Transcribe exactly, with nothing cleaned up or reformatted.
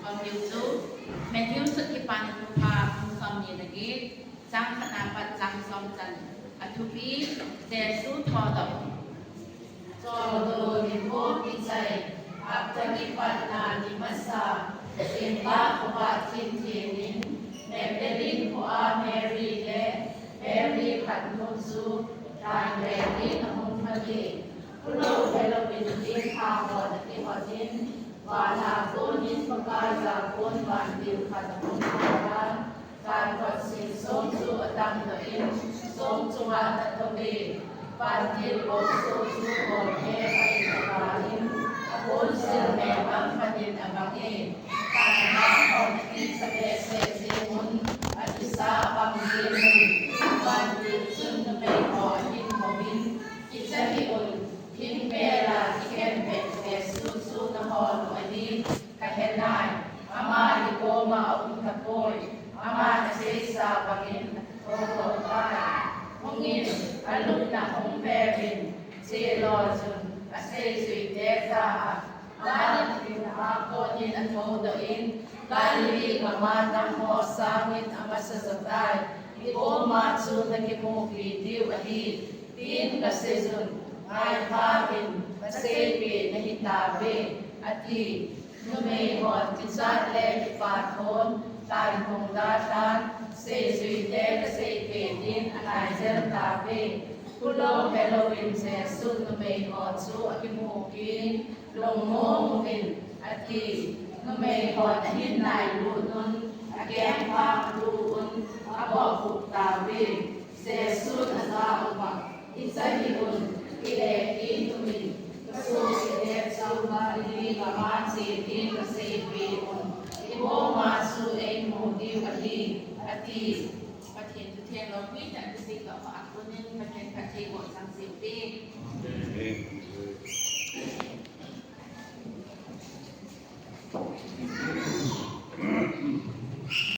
Matthew chu, Matthew sut Kipana Thupha bung somni le get, chang khat a pat chang som chan. Athupi, Jesu thodoh. Thodoh nikho kichai, hapta kipatna ni masa, Simla khoa thim thim in, Magdalene khoa Mary le Mary khat nu chu, lhan vel in ahung phat e. Khulou helou in themgao ho ana kihot in, van a kon in Pakai ja kon vantil khat ahung phat a, van kotsil song chu adangdoh in, song chunga ana tou e. Vantil kotsil chu hol he khat in aval in, akotsil me bang khat in abang e. Van bang hon akisa behseh jeng un, akisa abang jeng un, vantil chun numei ho ahin houvin, Kicha hih un, thingpel a kikhenbeh Jesu chu nahol u ahi, kahe nai. Ama hi koma aum tapoi, aman aseisa bangin athodoh tai. Hungin, alupna hung veuvin, chelo chun aseijuite jah a, Galilee gam a konin athoudoh in, Galilee gam a tamho sangin amasa jo tai. Ikoma chu nakimupi diu ahi, tin kaseijun, ngaikhauvin, kaseipeh nahi tauve, ati. Numei hon kichat le kipa thon, taihong dalhan, seijuite kaseipeh din angaijel tauve. Khulou helou in Jesun numei ho chu akimupi in, lungmong uvin, ati. Numei hon ahin nailut un, akengphang alu un, abohkhup tauve. Jesun ajah uva, Kicha hih un, kile kit uvin, kasopite chu Galilee gam a che din kaseipeh un, ikoma chu eimu diu ahi, ati. Pathen thutheng loupitah in kiseidoh phat a konin Pathen phatthei boh chang jing uvin. Amen.